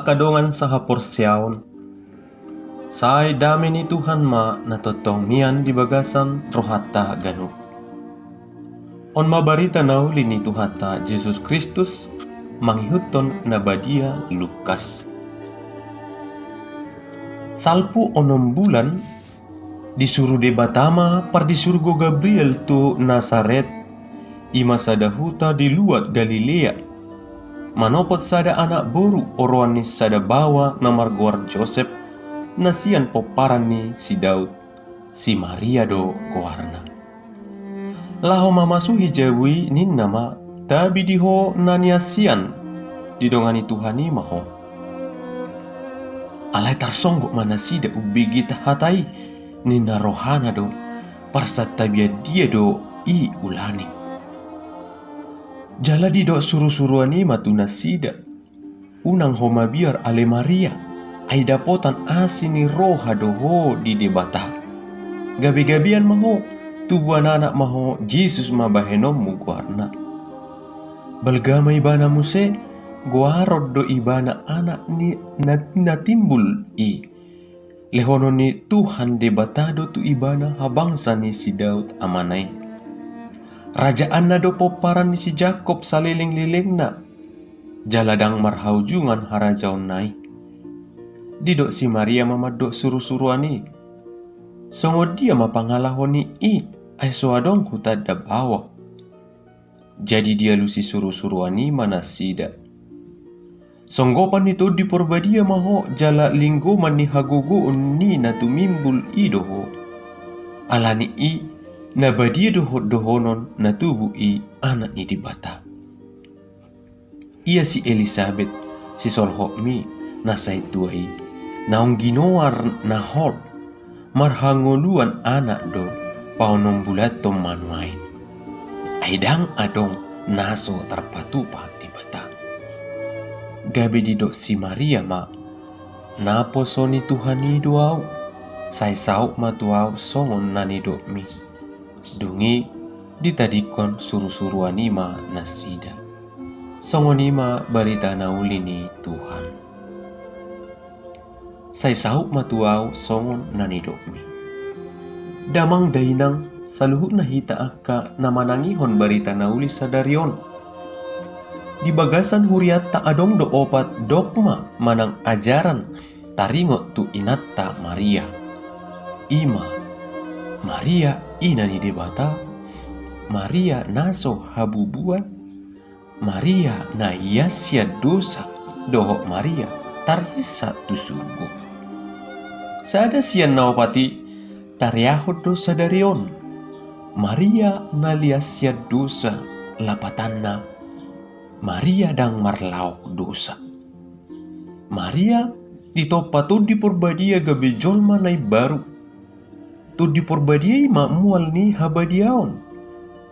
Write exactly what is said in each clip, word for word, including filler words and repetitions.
Angka dongan sahaporseaon, sai dame ni Tuhan ma na tongtong mian di bagasan rohanta ganup. On ma barita na uli ni Tuhanta Jesus Kristus mangihuthon na badia Lukas. Salpu onom bulan, disuru Debata ma pardisurugo Gabriel tu Nasaret, i ma sada huta di luat Galilea, manopot sada anak boru oroan ni sada baoa na margoar Josep, na sian pomparan ni si Daud, si Maria do goarna. Laho mamasuhi jabu i ninna ma, tabi di ho na niasian, didongani Tuhan i ma ho. Alai tarsonggot ma nasida umbege hata i, ninna rohana do, parsantabian dia do i ulani. Jala didok surusuruan i ma tu nasida, unang ho mabiar ale Maria, ai dapotan asi ni roha do ho di Debata. Gabegabean ma ho, tubuan anak ma ho, Jesus ma bahenonmu goarna. Balga ma ibana muse, goaron do ibana anak ni na, na timbul i. Lehonon ni Tuhan Debata do tu ibana habangsa ni si Daud amana i. Rajaanna do pomparan ni si Jakob salelenglelengna, jala ndang marhaujungan harajaonna i. Didok si Maria ma mandok surusuruan i, songon dia ma pangalaho ni i, ai so adong hutanda baoa. Jadi dialusi surusuruan i ma nasida. Songgopan ni Tondi Porbadia ma ho jala linggoman ni hagogoon ni na tumimbul i do ho. Alani i, na badia do ho dohonon na tubu i anak ni Debata. Ia si Elisabet, sisolhotmi, na sai tua i, naung ginoar na hol, marhangoluan anak do, paonom bulan tommanuai. Ai ndang adong na so tarpatupa Debata. Gabe didok si Maria ma, naposo ni Tuhan i do au, sai saut ma tu au songon na nidokmi. Dung i ditadingkon surusuruan i ma nasida. Songon i ma barita na uli ni Tuhan. Sai saut ma tu au songon na nidokmi. Damang dainang, saluhutna hita angka na manangihon barita na uli sadari on. Di bagasan hurianta adong do opat dogma manang ajaran taringot tu inanta Maria. I ma, Maria ina ni Debata, Maria na so habubuan, Maria na ias sian dosa, dohot Maria tarhinsat tu surgo. Sada sian na opat i tareahon do sadari on, Maria na lias sian dosa, lapatanna Maria ndang marlaok dosa. Maria ditompa Tondi Porbadia gabe jolma na imbaru. Tondi Porbadia i ma mual ni habadiaon.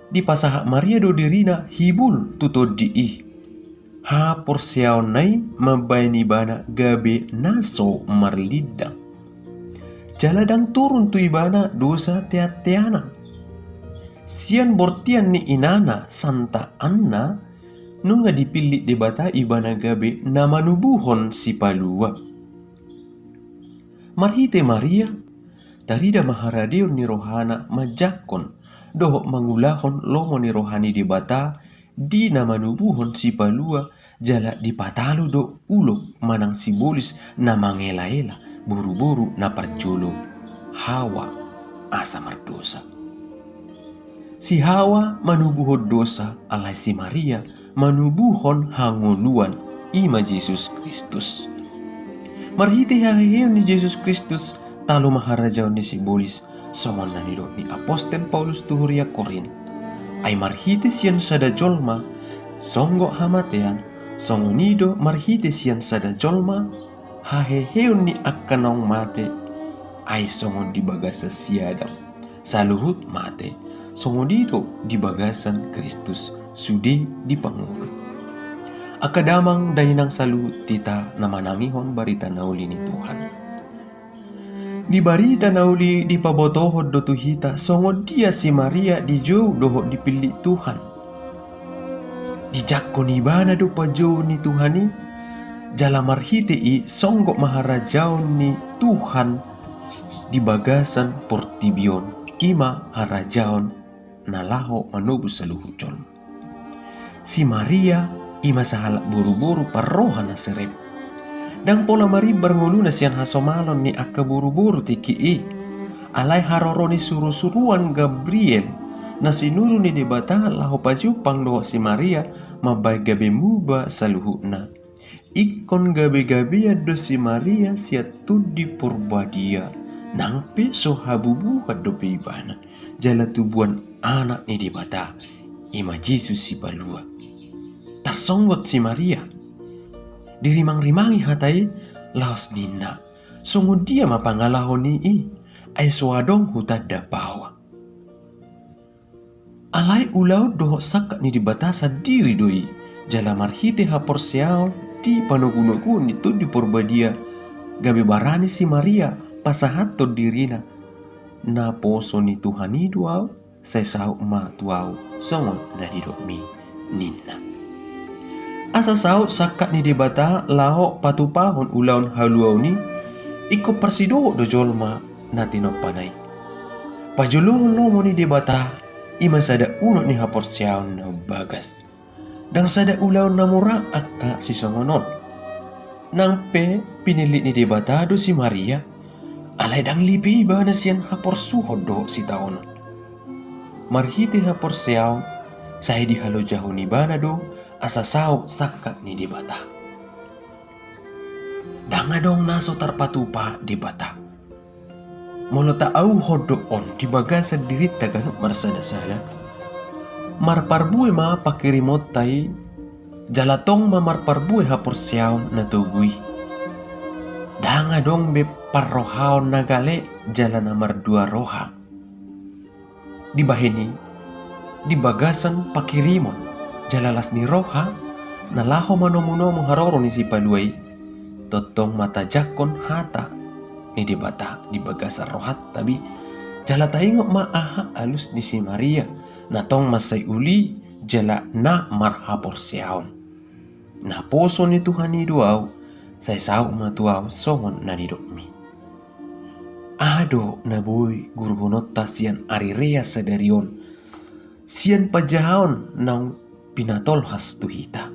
Dipasahat Maria do dirina hibul tu Tondi i. Haporseaonna i mambahen ibana gabe na so marlindang. Jala ndang turun tu ibana dosa teanteanan. Sian bortian ni inana Santa Anna, nunga dipillit Debata ibana gabe na manubuhon sipalua. Marhite Maria, tarida ma haradeon ni rohana manjangkon dohot mangulahon lomo ni roha ni Debata di na manubuhon sipalua, jala dipatalu do ulok manang sibolis na mangelaela boruboru na parjolo, Hawa, asa mardosa. Si Hawa manubuhon dosa, alai si Maria manubuhon hangoluan, i ma Jesus Kristus. Marhite haheheon ni Jesus Kristus, talu ma harajaon ni sibolis, songon na nidok ni apostel Paulus tu huria Korint. Ai marhite sian sada jolma songgot hamatean, songon i do marhite sian sada jolma haheheon ni angka naung mate, ai songon di bagasan si Adam saluhut mate, songon i do di bagasan Kristus sude dipangolu. Angka damang dainang saluhut hita na manangihon barita na uli ni Tuhan. Di barita na uli dipabotohon do tu hita songon dia si Maria dijou dohot dipillit Tuhan. Dijangkon ibana do pajou ni Tuhan i, Jala marhite i songgop ma harajaon ni Tuhan di bagasan portibi on, i ma harajaon na laho manobus saluhut jolma. Si Maria i ma sahalak boruboru parroha na serep. Ndang pola marimbar ngoluna sian hasomalon ni angka boruboru tingki i. Alai haroro ni surusuruan Gabriel na sinuru ni Debata laho pajumpang dohot si Maria mambahen gabe muba saluhutna. Ingkon gabegabean do si Maria sian Tondi Porbadia, nang pe so habubuhan dope ibana, jala tubuan Anak ni Debata, i ma Jesus Sipalua. Tarsonggot si Maria. Dirimangrimangi hata i, laos ninna: Songon dia ma pangalaho ni i, ai so adong hutanda pawa. Alai ulaon dohot sangkap ni Debata sandiri do i, jala marhite haporseaon di panogunoguon ni Tondi Porbadia, gabe barani si Maria pasahathon dirina: Naposo ni Tuhan i do ahu, sai saut ma tu ahu songon na nidokmi, ninna. Asa saut sangkap ni Debata laho patupahon ulaon haluaon i, ingkon parsidohot do jolma na tinompana i. Pajolohon lomo ni Debata, i ma sada unok ni haporseaon na umbagas. Ndang sada ulaon na mura angka sisongon on. Nang pe pinillit ni Debata do si Maria, alai ndang lipe ibana sian haporsuhon dohot sitaonon. Marhite haporseaon, sai dihalojahon ibana do asa saut sangkap ni Debata. Ndang adong na so tarpatupa Debata. Molo taauhon do on di bagasan dirinta ganup marsadasada, marparbue ma pangkirimonta i, jala tong ma marparbue haporseaon na togu i. Ndang adong be parrohaon na gale jala na mardua roha. Dibahen i, di bagasan pangkirimon jala las ni roha na laho manomunomu haroro ni Sipalua i, tongtong ma tajangkon hata ni Debata di bagasan rohanta be, jala taingot ma aha alus ni si Maria na tong mansai uli jala na marhaporseaon: Naposo ni Tuhan i do ahu, sai saut ma tu ahu songon na nidokmi. Aha do na boi guruhononta sian ari rea sadari on, sian panjahaon naung pinatolhas tu hita?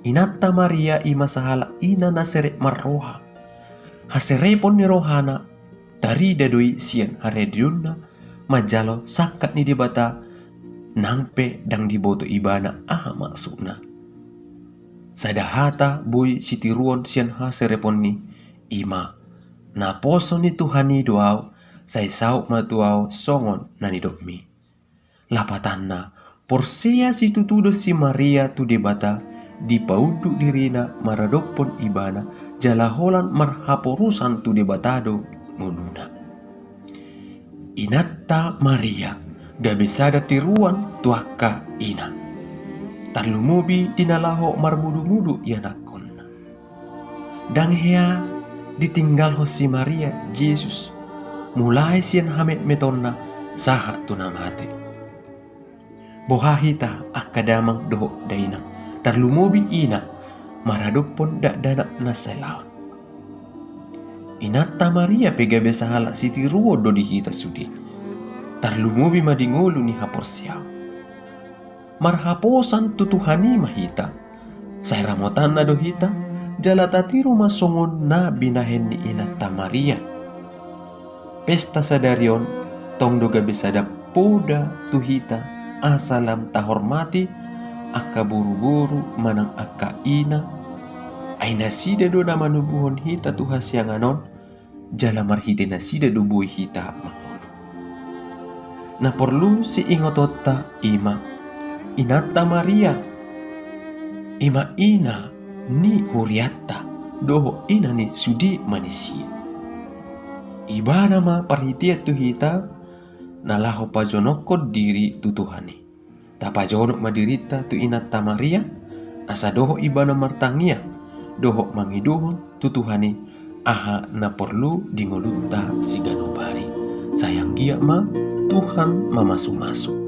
Inanta Maria i ma sahalak ina na serep marroha. Haserepon ni rohana tarida do i sian haradionna manjalo sangkap ni Debata, nang pe ndang diboto ibana aha maksudna. Sada hata boi sitiruon sian haserepon i, i ma: Naposo ni Tuhan i do ahu, sai saut ma tu ahu songon na nidokmi. Lapatanna, porsea situtu do si Maria tu Debata, dipaunduk dirina maradophon ibana, jala holan marhaporusan tu Debata do ngoluna. Inanta Maria gabe sada tiruan tu angka ina, tarlumobi di na laho marmudumudu ianakhonna. Ndang hea ditinggalhon si Maria Jesus, mulai sian hametmetonna sahat tu na mate. Boha hita angka damang dohot dainang, tarlumobi ina, maradophon dakdanak na sai laon. Inanta Maria pe gabe sahalak sitiruon do di hita sude, tarlumobi ma di ngolu ni haporseaon. Marhaposan tu Tuhan i ma hita. Sai ramotanna do hita, jala tatiru ma songon na binahen ni inanta Maria. Pesta sadari on tong do gabe sada poda tu hita, asa lam tahormati angka boruboru manang angka ina. Ai nasida do na manubuhon hita tu hasiangan on, jala marhite nasida do boi hita mangolu. Na porlu siingotonta i ma, inanta Maria i ma ina ni hurianta dohot ina ni sude manisia. Ibana ma parhitean tu hita na laho pajonokhon diri tu Tuhan i. Tapajonok ma dirinta tu inanta Maria, asa dohot ibana martangiang dohot mangidohon tu Tuhan i aha na porlu di ngolunta siganup ari. Sai anggiat ma Tuhan mamasumasu.